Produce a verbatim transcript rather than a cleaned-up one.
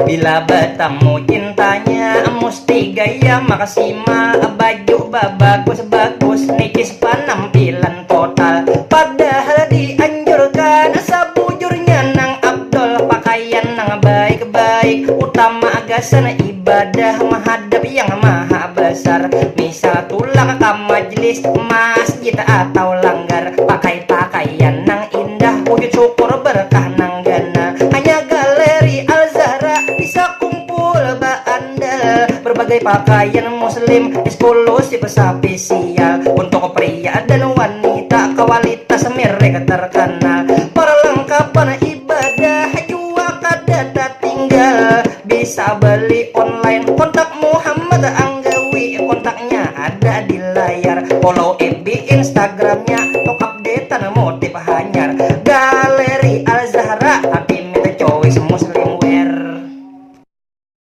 Bila batamu cintanya, musti gaya maksimal, baju babagus-bagus, nicis panampilan total. Padahal dianjurkan sabujurnya nang abdol, pakaian nang baik-baik, utama gasan ibadah mahadap yang maha besar. Misal tulak ka majlis masjid atau langgar, pakai pakaian nang indah, wujud syukur berkah nang gana. Hanya galeri Al Zahra bisa kumpul baandal berbagai pakaian muslim eksklusif spesial untuk pria dan wanita, kualitas merek terkenal. Perlengkapan ibadah jua kada tatinggal, bisa beli online. Kontak Muhammad Anggawi, kontaknya ada di layar. Follow F B, Instagramnya